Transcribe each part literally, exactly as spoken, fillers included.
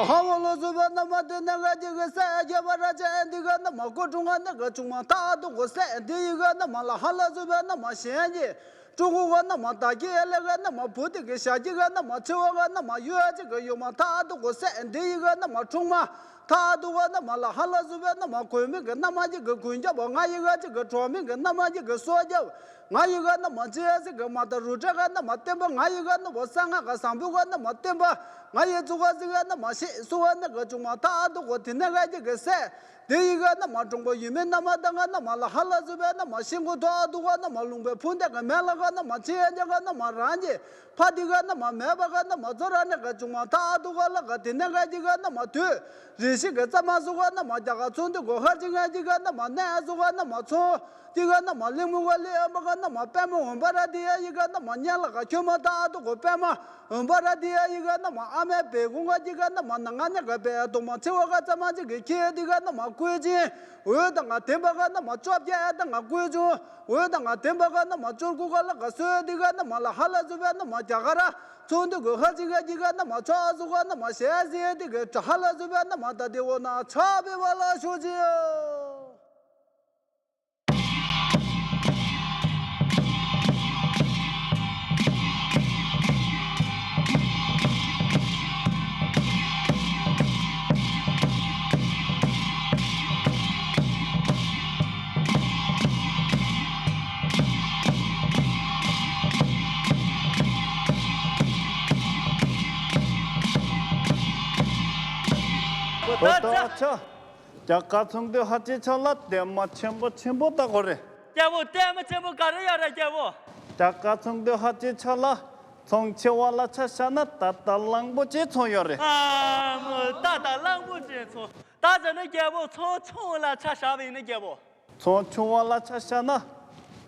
ཧ་བོ་ལོ་སུ་བ་ན་མ་དེ་ན་ག་ཅི་གི་སེ་རྒྱ་བ་ར་ཅན་འདི་ག་ན་མ་ཀོ་ཀྲུང་ང་ན་ག་ཅུང་མ་ཐ་དུ་གོ་སེ་འདི་ཡི་ག་ན་མ་ལ་ཧ་ལ་སུ་བ་ན་མ་ཞན་གྱི་ཀྲུང་གོ་ག་ན་མ་ད་ཀི་ཨེ་ལེ་ག་ན་མ་བུ་དེ་གི་ཞ་ཅི་ག་ན་མ་ཚེ་བ་ག་ན་མ་ཡོ་ཅི་གི་ཡོ་མ་ཐ་དུ་གོ་སེ་འདི་ཡི་ག་ན་མ་ཀྲུང་མ་ཐ་དུ་ག་ན་མ་ལ་ཧ་ལ་སུ་བ་ན་མ་གོས་མི་གི་ན་མ་ཅི་གི་གུན་རྒྱབ་ང་ཡི་ག་ཅི་གི་གྲོ་མི་གི་ན་མ་ཅི་གི་སོ་རྒྱབ། ང་ཡི་ག་ན་མ་ཅི་ཟིག་གི་མ་ད་རུ་ཏྲ་ག་ན་མ་བསྟན་པ། ང་ཡི་ག་ན་བ་ས་ང་ག་བཟང་པོ་ག་ན་མ་བསྟན་པ། ང་ཡི་ཙུ་ག་ཟིག་ག་ན་མ་ཤི་སུ་ག་ན་ག་ཅུང་མ་ཐ་དུ་གོ་དེ་ན་ག་ཅི་གི་སེ། དེ་ཡི་ག་ན་མ་གྲོང་པ་ཡུལ་མི་ན་མ་ད་ག་ན་མ་ལ་ཧ་ལ་ཟུ་བེ་ན་མ་ཤིང་གུ་ཐོ་དུ་ག་ན་མ་ལུང་པའི་ཕུན་དེ་ག་མེ་ལ་ག་ན་མ་ཅི་ཡ་ཅ་ག་ན་མ་རང་གི་ཕ་དེ་ག་ན་མ་མེ་བ་ག་ན་མ་ཙོ་ར་ན་ག་ཅུང་མ་ཐ་དུ་ག་ལ་ག་དེ་ན་ག་ཅི་ག་ན་མ་དུ། རེ་ཞིག་གི་རྩ་མ་སུ་ག་ན་མ་རྒྱ་ག་ཚོང་དུ་གོ་ཧར་ཅི་ང་ཅི་ག་ན་མ་ནས་སུ་ག་ན་མ་ཚོང་། དེ་ག་ན་མ་གླིང་མུ་ག་ལེ་ཨམ་པ་ག་ན་མ་པད་མ་འོན་པ་ར་དེ་ཡ་ཡི་ག་ན་མ་ཉ་ལ་ག་ཁྱོད་མ་ད་ཨ་དུ་གོ་པད་མ་འོན་པ་ར་དེ་ཡ་ཡི་ག་ན་མ་ཨ་མའི་བེ་གུང་ག་ཅི་ག་ན་མ་ན་ང་ན་ག་བེ་དུ་མ་ཚེ་བ་ག་ཙ་མ་ཅི་གི་ཁྱེད་དེ་ག་ན་མ་ཀུའི་ཅི་འོད་དང་ང་དེ་པ་ག་ན་མ་ཅོབ་རྒྱ་ཨ་དང་ང་ཀུའི་ཅུང་འོད་དང་ང་དེ་པ་ག་ན་མ་ཅོར་ཀུ་ག་ལ་ག་སོ་དེ་ག་ན་མ་ལ་ཧ་ལ་ཟུ་བེ་ན་མ་རྒྱ་ག་ར་ཚོང་དུ་གོ་ཧ་ཅི་ག་ཅི་ག་ན་མ་ཚ་སུ་ག་ན་མ་ཞེ་ཟེ་དེ་ག་ཧ་ལ་ཟུ་བེ་ན་མ་ད་དེ་འོ་ན་ཚ་བེ་བ་ལ་ཤོ་ཅི་ཡ། ད་ཆ། རྒྱ་གར་ཚོང་འདུས་ཧ་ཅི་ཆོ་ལ་བརྟན་མ་ཆེན་པོ་ཆེན་པོ་ལྟ་དགོས་རེད། རྒྱལ་པོ་བརྟན་མ་ཆེན་པོ་ག་རེ་ཡོད་རེད་རྒྱལ་པོ། རྒྱ་གར་ཚོང་འདུས་ཧ་ཅི་ཆོ་ལ་ཚོང་ཆེ་བ་ལ་ཆ་བཞག་ན་ད་ལྟ་གླང་པོ་ཆེ་ཚོང་ཡོད་རེད། ཨ་མ་ད་ད་གླང་པོ་ཆེ་ཚོང་ད་ཟེར་ན་རྒྱལ་པོ་ཚོང་ཆུང་བ་ལ་ཆ་བཞག་པ་ཡིན་ན་རྒྱལ་པོ། ཚོང་ཆུང་བ་ལ་ཆ་བཞག་ན།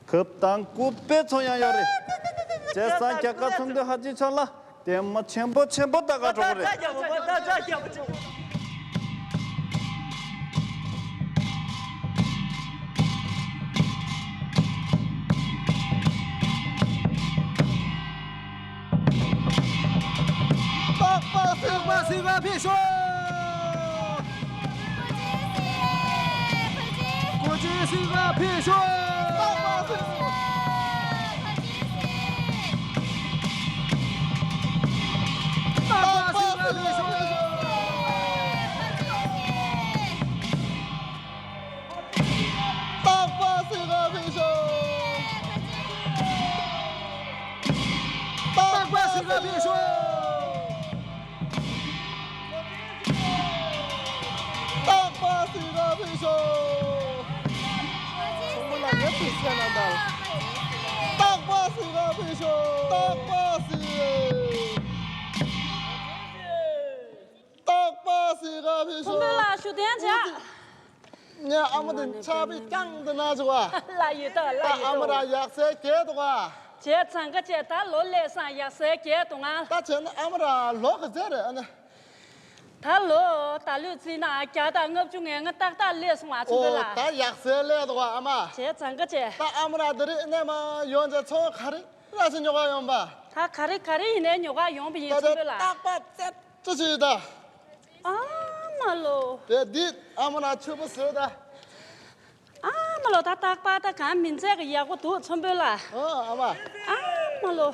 གབ་དང་ཀུ་པེ་ཚོང་ཡང་ཡོད་རེད། བྱས་ཙང་རྒྱ་གར་ཚོང་འདུས་ཧ་ཅི་ཆོ་ལ་བརྟན་མ་ཆེན་པོ་ཆེན་པོ་ལྟ་ག་འགྲོ་གི་རེད། རྟག་པ་སྲིད་པ་སྲིད་པ་ཕེབས་ཤོག་སྐུ་ཚེ་སྲིད་པ་ཕེབས་ཤོག་རྟག་པ་སྲིད་པ་ཕེབས་ཤོག་རྟག་པ་སྲིད་པ་ཕེབས་ཤོག་རྟག་པ་སྲིད་པ་ཕེབས་ཤོག་རྟག་པ་སྲིད་པ་ཕེབས་ཤོག་ཚང་མ་ལ་ངས་ཐུགས་སེམས་ལ་འདར། རྟག་པ་སྲིད་པ་ཕེབས་ཤོག་རྟག་པ་སྲིད། རྟག་པ་སྲིད་པ་ཕེབས་ཤོག་ཚོང་དཔོན་ལགས་ཞུ་དོན་བྱ། ངས་ཨ་མ་དེ་ཆག་པའི་རྐྱང་དུ་ན་བྱུང་བ། ལ་ཡོད་དོ་ལ་ད་ཡོད་ཨ་མ་དོ། ར་ཡག་སའི་གྱལ་དུ་བ། བྱས་ཙང་ཀ་བྱས་ད་ལོ་ལས་སང་ཡག་སའི་གྱལ་དུ་ང་། ད་བྱས་ན་ཨ་མ་ར་ལོ་ག་ཚད་རེད་ཨ་ནི། ད་ལོ་ད་ལོས་བརྩིས་ན་བརྒྱ་དང་ལྔ་བཅུ་ང་ལྔ་ཏག་ཏག་ལས་སོང་ཨ་ཚོང་དཔོན་ལགས། ད་ཡག་སའི་ལས་དུ་བ་ཨ་མ། བྱས་ཙང་ཀ་བྱས། ད་ཨ་མ་ར་འདི་རིག་གནས་མ་ཡོང་ཅེ་ཚོང་ག་རེ་ར་ཞིག་ཉོ་ག་ཡོང་པ། ད་ག་རེ་ག་རེ་ཡིན་ནའི་ཉོ་ག་ཡོང་པ་ཡིན་ད་ཚོང་དཔོན་ལགས། རྟག་པ་རྩེ། ཅི་ཞིག་ད། ཨ་མ་ལོ། དེ་འདི་ཨ་མ་ན་ཆུ་བུ་ཟོས་ད། ཨ་མ་ལོ་ད་རྟག་པར་ད་གང་མིན་ཚད་ཀྱི་ཡག་པོ་འདུག་ཚོང་དཔོན་ལགས། ཨ་ཨ་མ། ཨ་མ་ལོ།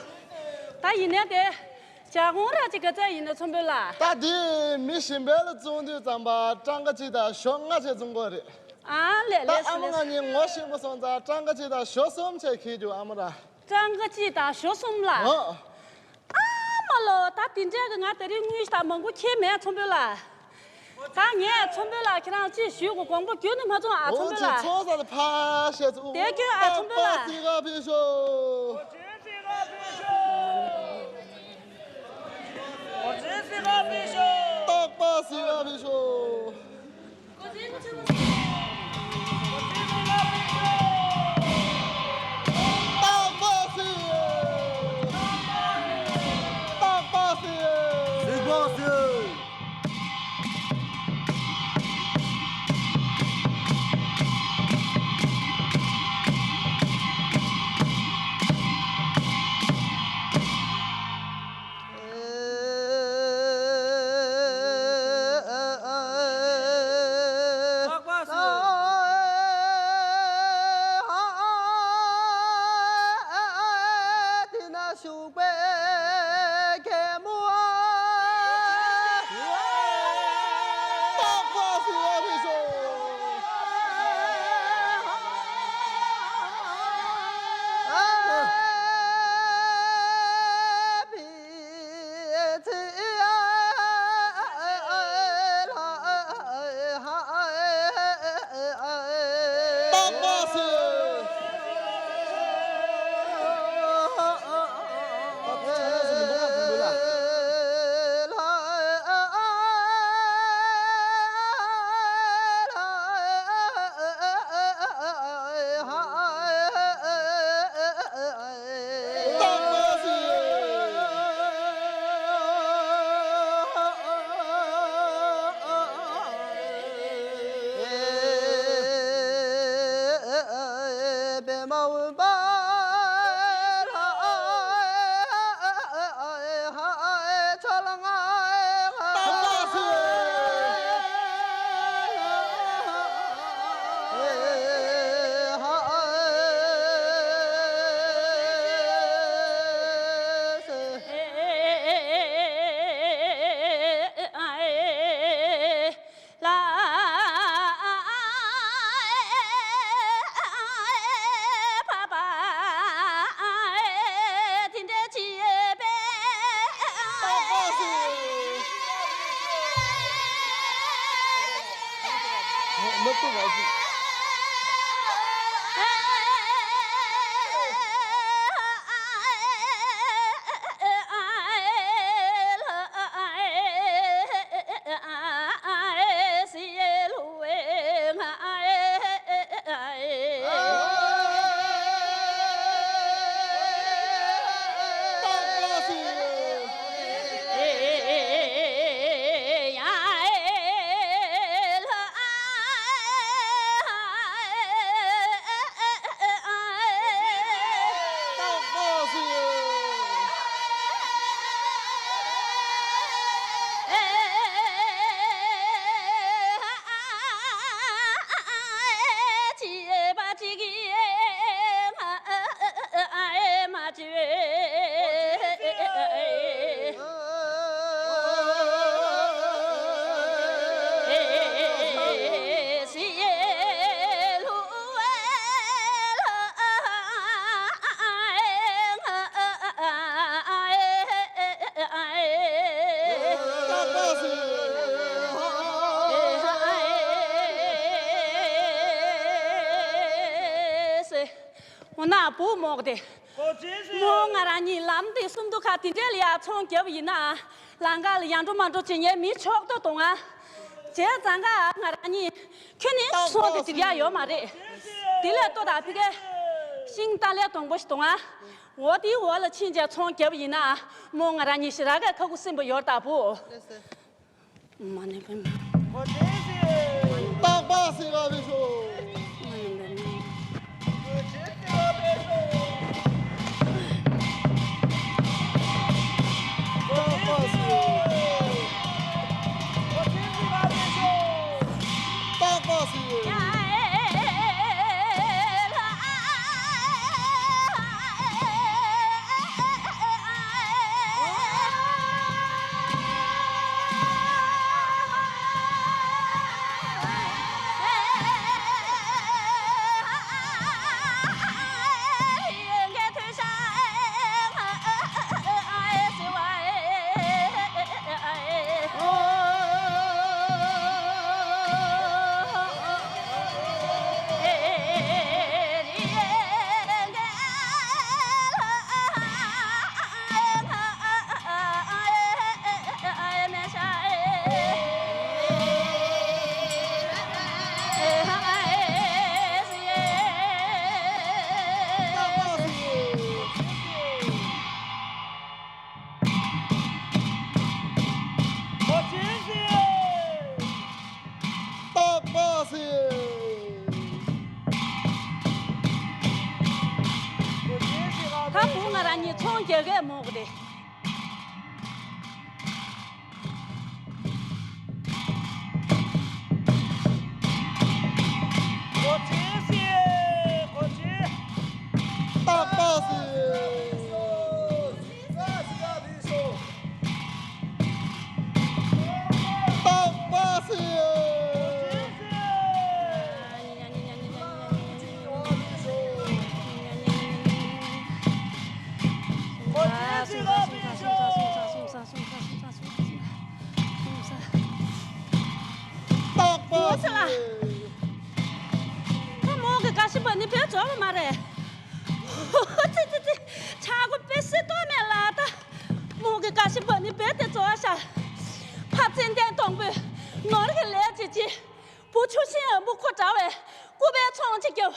ད་ཡིན་ནའི་དེ། ཇ་གོང་ར་ཅིག་ག་ཚད་ཡིན་ན་ཚོང་དཔོན་ལགས། ད་འདི་མི་གཞན་པའི་ལ་བཙོང་དུས་ཙམ་པ་གྲངས་ཀ་གཅིག་དང་ཞོ་ལྔ་བཅས་བཙོང་དགོས་རེད། ཨ་ལས་ད་ལས་ཨ་མ་ལས། ང་གཉིས་ངོ་ཤེས་པོ་སོང་ཙང་གྲངས་ཀ་གཅིག་དང་ཞོ་གསུམ་བཅས་ཁྱེར་རྒྱུ་ཨ་མ་ར། གྲངས་ཀ་གཅིག་དང་ཞོ་གསུམ་ལ། ཨོ། ཨ་མ་ལོ། ད་དེ་འདྲས་ཀྱི་ང་དེ་རིང་དངུལ་ཞིག་དང་མང་པོ་ཁྱེར་མེད་ཚོང་དཔོན་ལགས། ད་ངས་ཚོང་དཔོན་ལགས་ཁྱེད་རང་ཅིག་ཞུས་གོ་དགོངས་པ་ཁྱོན་ནས་མ་ཚོམས་ཨ་ཚོང་དཔོན་ལགས། ཚོང་ས་ལ་ཕ་ཤེས་ཚུ། དེ་ཁྱོད་ཨ་ཚོང་དཔོན་ལགས། རྟག་པ་སྲིད་པ་ཕེབས་ཤོག་རྟག་པ་སྲིད་པ་ཕེབས་ཤོག་རྟག་པ་སྲིད། རྟག་པ་སྲིད། སྲིད་པ་སྲིད། འོ་ན་བུ་མོ་དེ། མོ་ང་རང་གཉིས་ལམ་དེ་སུམ་མདོ་ཁ་དེ་འདྲས་ལ་ཡར་ཚོང་རྒྱབ་ཡིན་ན། ལམ་ཁ་ལ་ཡར་འགྲོ་མར་འགྲོ་བྱེད་མཁན་མི་ཆོག་ཏོ་གཏོང་ང་། བྱས་ཙང་ཀ་ང་རང་གཉིས་ཁྱོད་ནི་ཚོང་དེ་སྒྲིག་ཡ་ཡོད་མ་རེད། དེ་ལས་ལྟོ་དང་ཕི་ཀའི་ཤིང་རྟ་ལས་དང་པོ་ཞིག་གཏོང་ང་། འོ་དེའི་འོག་ལ་ཕྱིན་བྱས་ཚོང་རྒྱབ་ཡིན་ན། མོ་ང་རང་གཉིས་ཞེ་དྲག་གི་ཁ་ཁུ་སིམ་པོ་ཡོད་ད་བུ། མ་ནེ་པེ་མ། རྟག་པ་སེ་བ་བེ་ཤོ། མ་ནེ་པེ་མ། རྟག་པ་སེ། རྟག་པ་སེ། རྟག་པ་སེ། ད་བུ་ང་རང་གཉིས་ཚོང་རྒྱག་གས་མོ་གི་རེད། གོ་ཆེ་སེ། གོ་ཆེ། རྟག་པ་སེ། རྟག་པ་ཟེར། ད་མོ་གི་དགའ་ཞིག་བ་ནི་བེད་རྫོགས་པ་མ་རེད། ཙི་ཙི་ཙི། ཆག་སྒོ་དཔེ་སྲིད་ཏོ་མེད་ལ་ད། མོ་གི་དགའ་ཞིག་བ་ནི་བེད་དེ་རྫོགས་ཤག་ཕ་ཙན་དན་སྡོང་པོས་ནོར་གྱི་ལས་ཅི་ཅི། བུ་ཆུ་ཤིང་འབུ་ཁོ་འདྲ་བའི་སྐུ་པའི་ཚོང་ཅིག་བརྒྱབ།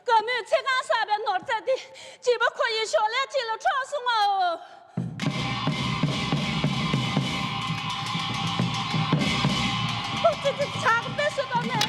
དགའ་མོས་ཚེ་གང་བསགས་པའི་ནོར་རྫས་འདི་བྱིས་པ་ཁོ་ཡི་ཞོར་ལས་གཅིག་ལ་འཕྲོག་སོང་ངའོ། ཁོ་ཙི་ཙི་ཆག་པའི་སུ་དང་ནས།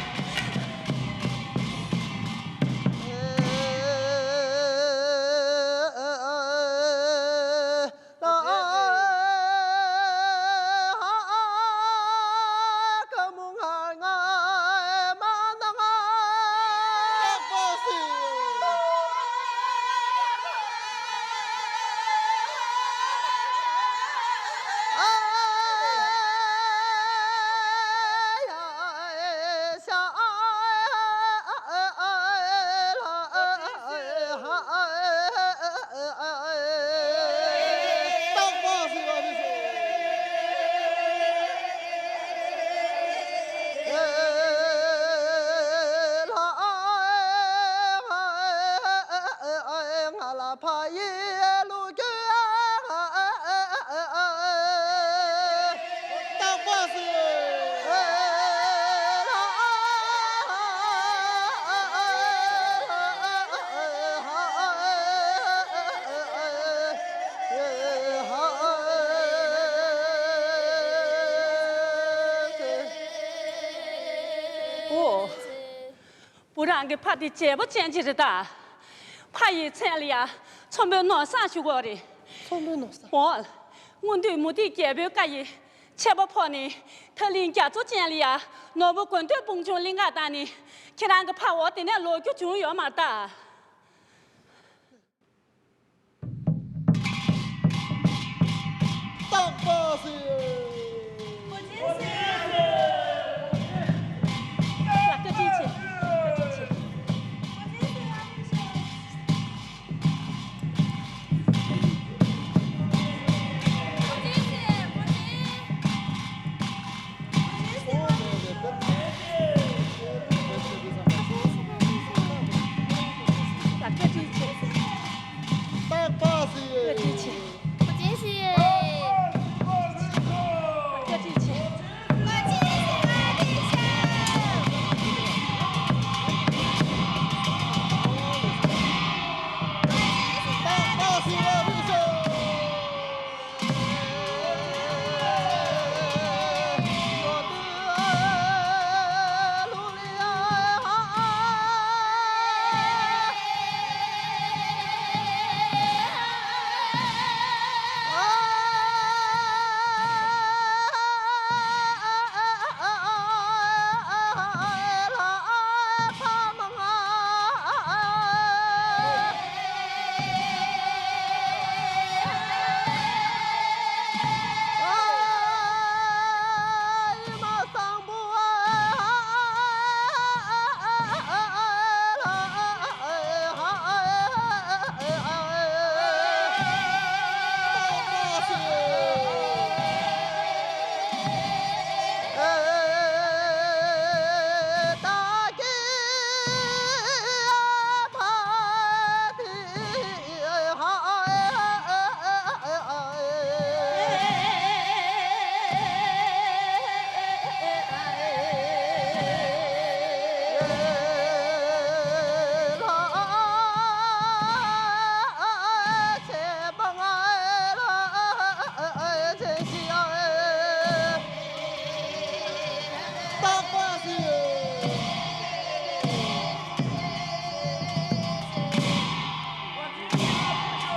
ཨོ། བུ་རང་གི་ཕ་དེ་བྱེད་པོ་ཅན་ཅིག་རེད་ད། ཕ་ཡི་མཚན་ལ་ཡ་ཚོང་དཔོན་ནོར་བཟང་ཞུ་གོ་རེད། ཚོང་དཔོན་ནོར་བཟང་། འོ། སྔོན་དུས་མུ་ཏིག་རྒྱལ་པོའི་བཀའ་ཡིས་ཆད་པ་ཕོག་ནས་ཐག་ལིང་རྒྱ་མཚོ་ཅན་ལ་ཡ་ནོར་བུ་དགོས་འདོད་དཔུང་ཆུང་གླིང་ག་བཏང་ནས་ཁྱེད་རང་གི་ཕ་འོ་དེ་ནས་ལོག་རྒྱུ་བྱུང་ཡོད་མ་རེད་ད། རྟག་པ་ཟེར། བཀའ་དྲིན་ཆེ། བཀའ་དྲིན་ཆེ། བཀའ་དྲིན་ཆེ། བཀའ་དྲིན་ཆེ། བཀའ་དྲིན་ཆེ།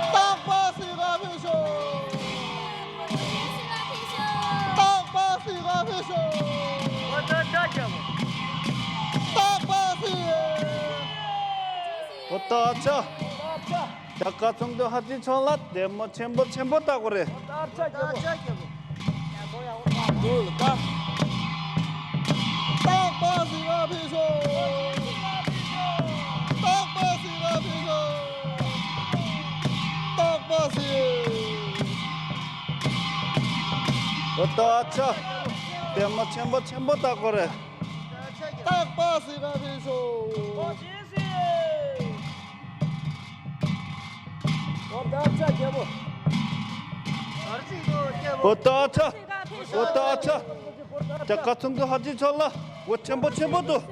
རྟག་པ་ཟེར་བ་ཕུལ་ཤོག་རྟག་པ་ཟེར་བ་ཕུལ་ཤོག་རྟག་པ་ཟེར། ཨོ་ད་ཆ། ད་ཀ་ཚོང་དུ་ཧ་ཅི་ཆོང་ལ་དེ་མོ་ཆེན་པོ་ཆེན་པོ་ལྟ་གོ་རེད། ད་ཆ་རྒྱལ་པོ། འདུག་ལ་ད། རྟག་པ་ཟེར་བ་ཕུལ་ཤོག་རྟག་པ་ཟེར་བ་ཕུལ་ཤོག་རྟག་པ་ཟེར། ཨོ་ད་ཆ། ལྟད་མོ་ཆེན་པོ་ཆེན་པོ་ལྟ་དགོས་རེད། སྟག་པ་སེ་ག་ཕེབས་ཤོག་ཨོ་ད་ཆ། ཨོ་ད་ཆ། རྒྱལ་ཁ་ཚོགས་འདུ་ཧ་ཅང་ཆོག་ལ། འོ་ཆེན་པོ་ཆེན་པོ་འདུག་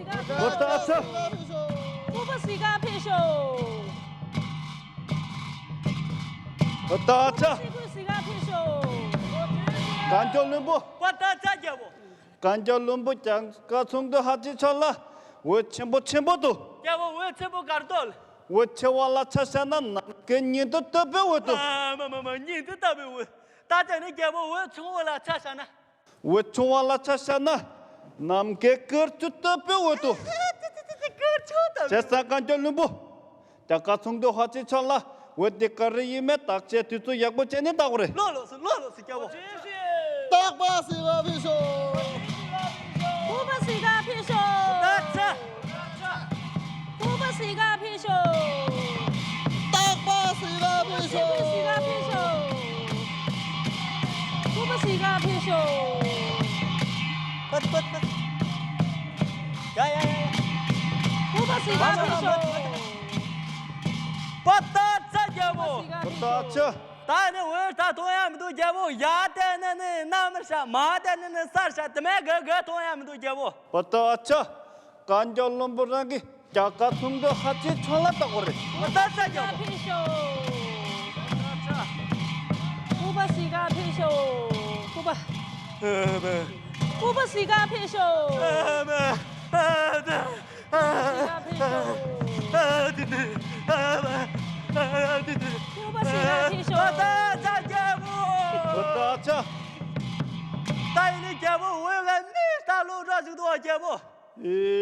ཨོ་ད་ཆ། ལྐུགས་པ་སེ་ག་ཕེབས་ཤོག་ཨོ་ད་ཆ། ལྐུགས་པ་སེ་ག་ཕེབས་ཤོག་གན་རྒྱ་བློན་པོ། ཨོ་ད་ཆ་རྒྱལ་པོ། གན་རྒྱ་བློན་པོ། རྒྱལ་ཁ་ཚོགས་འདུ་ཧ་ཅང་ཆོག་ལ། འོ་ཆེན་པོ་ཆེན་པོ་འདུག་རྒྱལ་པོ། འོ་ཆེན་པོ་གར་འདུག་འོ་ཆེ་བ་ལ་ཆ་བཞག་ན་ནམ་མཁའི་ཉི་ཟླ་ལྟ་བུའི་འོད་འདུག་ཨ་མ་མ་མ། ཉི་ཟླ་ལྟ་བུའི་འོད། ད་ཆ་ནི་རྒྱལ་པོ། འོ་ཆུང་བ་ལ་ཆ་བཞག་ན། འོ་ཆུང་བ་ལ་ཆ་བཞག་ན། ནམ་མཁའི་སྐར་ཆུང་ལྟ་བུའི་འོད་འདུག་སྐར་ཆུང་ལྟ་བུའི། བྱས་ཙང་གན་རྒྱ་བློན་པོ། རྒྱལ་ཁ་ཚོགས་འདུ་ཧ་ཅང་ཆོག་ལ། འོ་དེ་ག་རེ་ཡིན་མིན་བརྟག་དཔྱད་དུས་ཚོད་ཡག་པོ་བྱས་ནས་ལྟ་དགོས་རེད། ལགས་ལགས་སོ། ལགས་ལགས་སོ་རྒྱལ་པོ། སྟག་པ་སེ་ག་ཕེབས་ཤོག་ལྐུགས་པ་སེ་ག་ཕེབས་ཤོག་ད་ཆ། ལྐུགས་པ་སེ་ག་ཕེབས་ཤོག་སྟག་པ་སེ་ག་ཕེབས་ཤོག་ལྐུགས་པ་སེ་ག་ཕེབས་ཤོག་ལྐུགས་པ་སེ་ག་ཕེབས་ཤོག་པད་པད་པད། ཡ་ཡ་ཡ་ཡ། ལྐུགས་པ་སེ་ག་ཕེབས་ཤོག་པ་ད་ཆ་རྒྱལ་པོ། ལྐུགས་པ་སེ་ག་ཕེབས་ཤོག་ད་ནི་འོད་ད་མཐོང་ཡ་མི་འདུག་རྒྱལ་པོ། ཡ་དེ་ནི་ནི་གནམ་ལ་ཤར། མ་དེ་ནི་ནི་སར་ཤར། དེ་མེད་གི་གི་མཐོང་ཡ་མི་འདུག་རྒྱལ་པོ། ཨོ་ད་ཆ། གན་རྒྱ་བློན་པོ་རང་གི་རྒྱལ་ཁ་ཚོགས་འདུ་ཧ་ཅང་ཆོག་ལ་ལྟ་དགོས་རེད། ཨོ་ད་ཆ་རྒྱལ་པོ། ཕེབས་ཤོག་ལྐུགས་པ་སེ་ག་ཕེབས་ཤོག་ལྐུགས་པ། ལྐུགས་པ་སེ་ག་ཕེབས་ཤོག་ལྐུགས་པ་སེ་ག་ཕེབས་ཤོག་ལྐུགས་པ་སེ་ག་ཕེབས་ཤོག་ཨོ་ད་ཆ། ད་ཡིན་ནི་རྒྱལ་པོ། འོད་ལྔ་མི་ལྟ་ལོག་འདྲ་ཞིག་འདུག་རྒྱལ་པོ། ཨེ།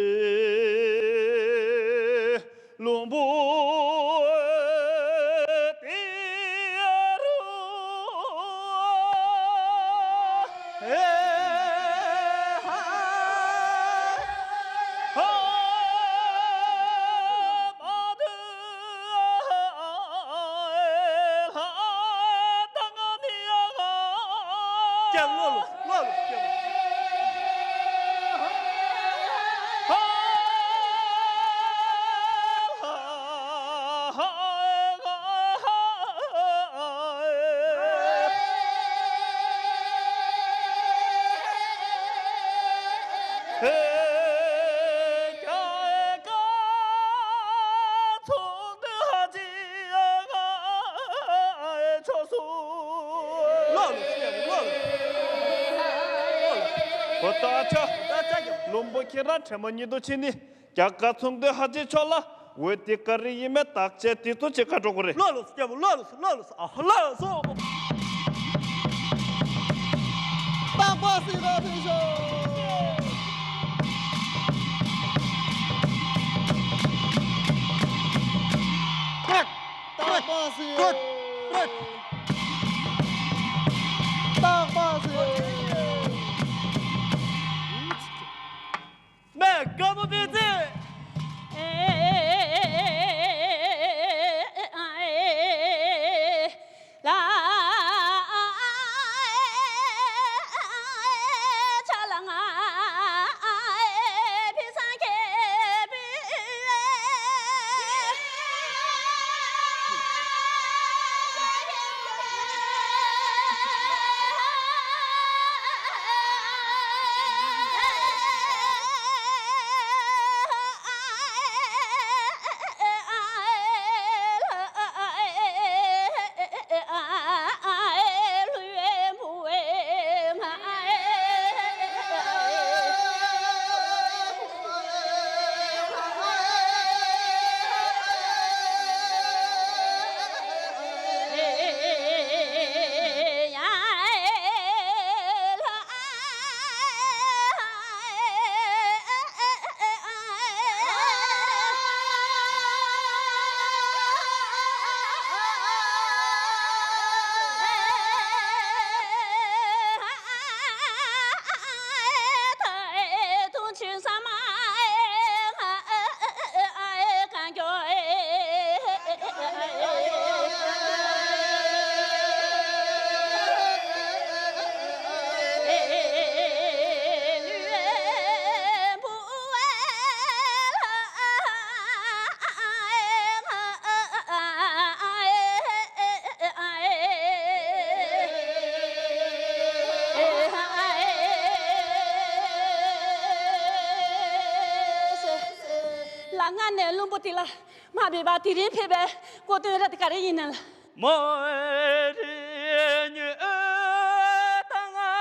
བློན་པོ། དེ་རུ། ཨེ། ཧ། ཧ། མ་དུ། ཨེ། ལྷ། ད་ང་ནི་ཡ་ང་། རྒྱལ་པོ། ལོ་ལོ་ལོ། རྒྱལ་པོ། ཨོ་ད་ཆ། བློན་པོ་ཁྱེད་རང་དྲན་པ་ཉིད་དུ་ཕྱིན་ནི། རྒྱལ་ཁ་ཚོགས་འདུ་ཧ་ཅང་ཆོག་ལ། འོད་དེ་ག་རེ་ཡིན་མིན་བརྟག་དཔྱད་དུས་ཚོད་ཅིག་ག་འགྲོ་དགོས་རེད། ལོ་ལོ་སོ། རྒྱལ་པོ། ལོ་ལོ་སོ། ལོ་ལོ་སོ། ཨ། ལོ་ལོ་སོ། སྟག་པ་སེ་ག་ཕེབས་ཤོག་སྟག་པ་སེ། སྟག་པ་སེ། མེ་དཀར་པོ་པི་ཙི། བློན་པོ་དེ་ལ་མ་འབད་པར་དེ་རིང་ཕེབས་པའི་སྐུ་དོན་ར་དེ་ག་རེ་ཡིན་ན་ལགས། མོ་རི་ཉི་ཨ་ཏང་ཨ།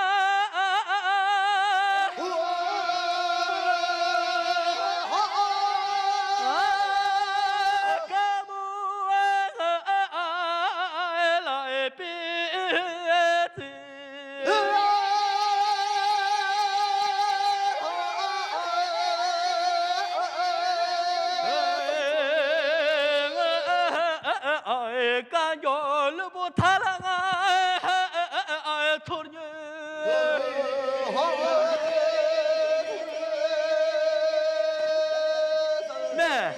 མེ།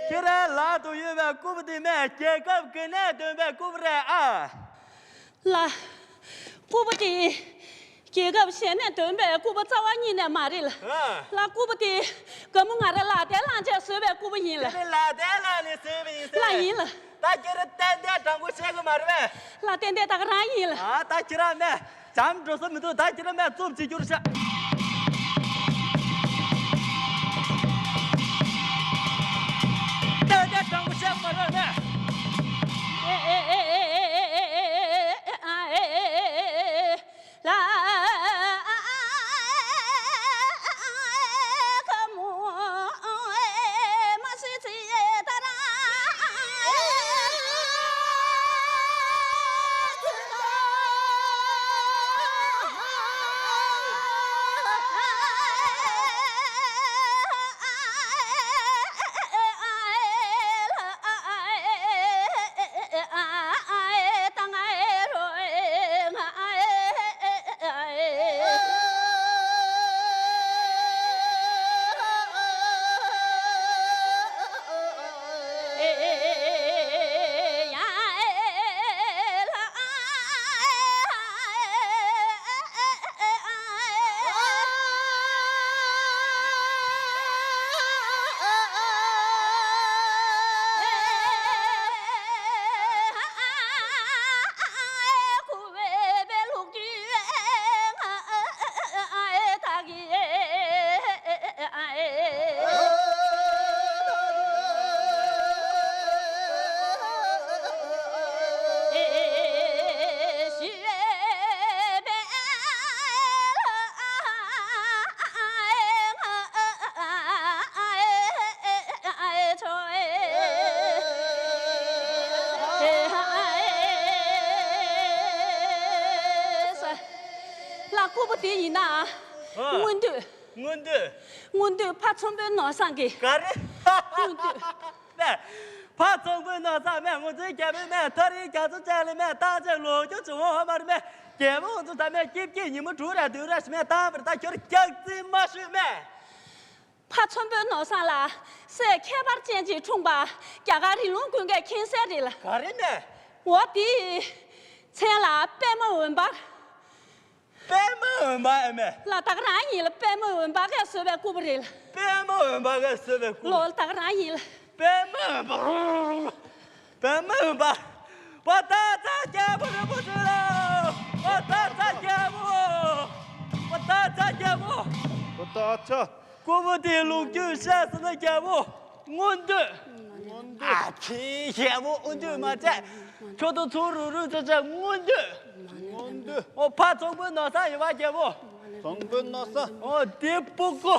ཁྱེད་རའི་ལག་ཏུ་ཡོད་པའི་སྐུ་པུ་དེ་མེ་རྒྱལ་ཁབ་ཀྱི་གནད་དོན་པའི་སྐུ་པུ་རེད་ཨ། ལགས། སྐུ་པུ་དེ་རྒྱལ་ཁབ་གཞན་ནས་ཐོན་པའི་སྐུ་པུ་རྩ་བ་ཉིད་ནས་མ་རེད་ལགས། ལགས། སྐུ་པུ་དེ་ག་མོ་ང་ར་ལག་རྟེན་བླངས་བྱས་བཟོས་པའི་སྐུ་པུ་ཡིན་ལགས། ཁྱེད་རའི་ལག་རྟེན་བླངས་ནས་བཟོས་པ་ཡིན་ཟེར། ལགས་ཡིན་ལགས། ད་ཁྱེད་ར་ཏན་ཏན་དྲང་པོ་བཤད་གི་མ་རེད་པས། ལགས་ཏན་ཏན་ད་ག་རང་ཡིན་ལགས། ཨ་ད་ཁྱེད་རང་མེ་འཇམ་འགྲོ་ས་མི་འདུག་ད་ཁྱེད་རང་མེ་རྩུབ་བྱེད་རྒྱུ་རེད་ཤག་ཏན་ཏན་དྲང་པོ་བཤད་གི་མ་རེད་པས། ལགས། སྐུ་པུ་དེ་ཡིན་ན། ཨ། མངོན་འདོད། མངོན་འདོད། མངོན་འདོད་ཕ་ཚོང་དཔོན་ནོར་བཟང་གི། ག་རེ། མངོན་འདོད། ཕ་ཚོང་དཔོན་ནོར་བཟང་མེ་ང་ཚོའི་རྒྱལ་པོའི་མེ་ཐ་རིང་རྒྱ་མཚོ་ཅན་ལ་མེ་བཏང་ཅེས་ལོ་རྒྱུས་བྱུང་བ་མ་རེད་མེ། རྒྱལ་པོ་ང་ཚོ་ད་མེ་སྐྱིད་སྐྱིད་ཉིན་མོ་དྲུག་རེ་བདུན་རེ་ཞིག་མེ་བཏང་བར་ད་ཁྱོད་སྐྱག་རྫུན་མ་ཤོད་མེ། ཕ་ཚོང་དཔོན་ནོར་བཟང་ལ་སྲས་ཁྱད་པར་ཅན་ཅིག་འཁྲུངས་པ་རྒྱ་གར་རི་ལུང་ཀུན་གྱིས་མཁྱེན་གསལ་རེད་ལགས། ག་རེ་མེ། འོ་དེའི་མཚན་ལ་པདྨ་འོད་འབར། པདྨ་འོད་འབར་ཨེ་མེ། ལགས་ད་ག་རང་ཡིན་ལགས། པདྨ་འོད་འབར་གས་བཟོས་པའི་སྐུ་པུ་རེད་ལགས། པདྨ་འོད་འབར་གས་བཟོས་པའི་སྐུ། ལོ་ད་ག་རང་ཡིན་ལགས། པདྨ་འོད་འབར། པདྨ་འོད་འབར། པ་ཏ་ཚ་རྒྱལ་པོ་རིན་པོ་ཆེ་ལགས། པ་ཏ་ཚ་རྒྱལ་པོ། པ་ཏ་ཚ་རྒྱལ་པོ། པ་ཏ་ཚ། སྐུ་པུ་དེའི་ལོ་རྒྱུས་བཤད་ཟེར་ན་རྒྱལ་པོ། མངོན་འདོད། མངོན་འདོད། ཨ་ཙི་རྒྱལ་པོ་མངོན་འདོད་མ་བྱས། ཁྱོད་ཚོ་ཚུར་རུག་རུག་བྱས་བྱས་མངོན་འདོད། མངོན་འདོད། ཨོ་ཕ་ཚོང་དཔོན་ནོར་བཟང་ཡོད་པ་རྒྱལ་པོ། ཚོང་དཔོན་ནོར་བཟང་། ཨོ་དེ་སྤུ་གུ།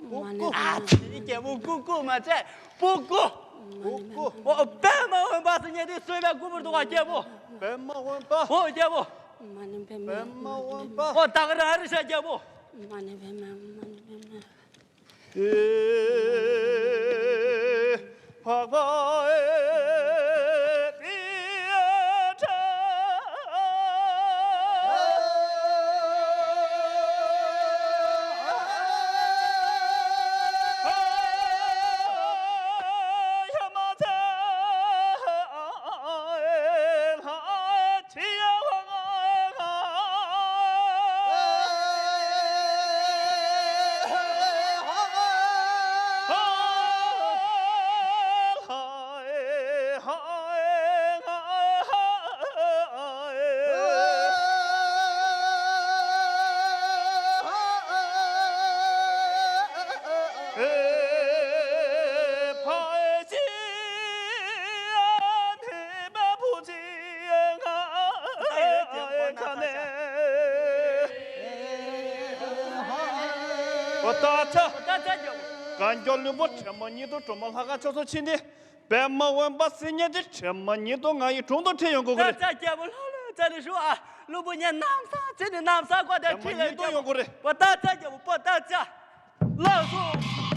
སྤུ་གུ། ཨ་ཙི་རྒྱལ་པོ་སྤུ་གུ་མ་བྱས་སྤུ་གུ། སྤུ་གུ། ཨོ་པདྨ་འོད་འབར་ཟེར་མཁན་དེ་གསོལ་བའི་སྐུ་པུར་འདུག་པ་རྒྱལ་པོ། པདྨ་འོད་འབར། ཨོ་རྒྱལ་པོ། པདྨ་འོད་འབར། ཨོ་ད་ག་རང་རེད་ཤག་རྒྱལ་པོ། པོ་ཏཱ་ཚ། པོ་ཏཱ་ཚ་རྒྱལ་པོ། བཀའ་འགྱུར་ལུས་པོ་ཁྲེལ་མ་ཉིད་དུ་སྒྲོལ་མ་ལྷ་ཁང་ཕྱོགས་སུ་ཕྱིན་ཏེ། པདྨ་འོད་འབར་སིལ་སྙན་དེ་ཁྲེལ་མ་ཉིད་དུ་ང་ཡི་དྲུང་དུ་ཁྲིད་ཡོང་དགོས་ཀྱི་རེད། ཏཱ་ཚ་རྒྱལ་པོ་ལྷ་ལུས་རྩ་ནས་ཞུ་ཨ། ལུས་པོ་ཉེ་གནམ་ས་ཚེ་ནས་གནམ་ས་བཀོད་དེ་ཁྲིད་ལ་ཉིད་དུ་ཡོང་དགོས་རེད། པོ་ཏཱ་ཚ་རྒྱལ་པོ། པོ་ཏཱ་ཚ། ལགས་སོ།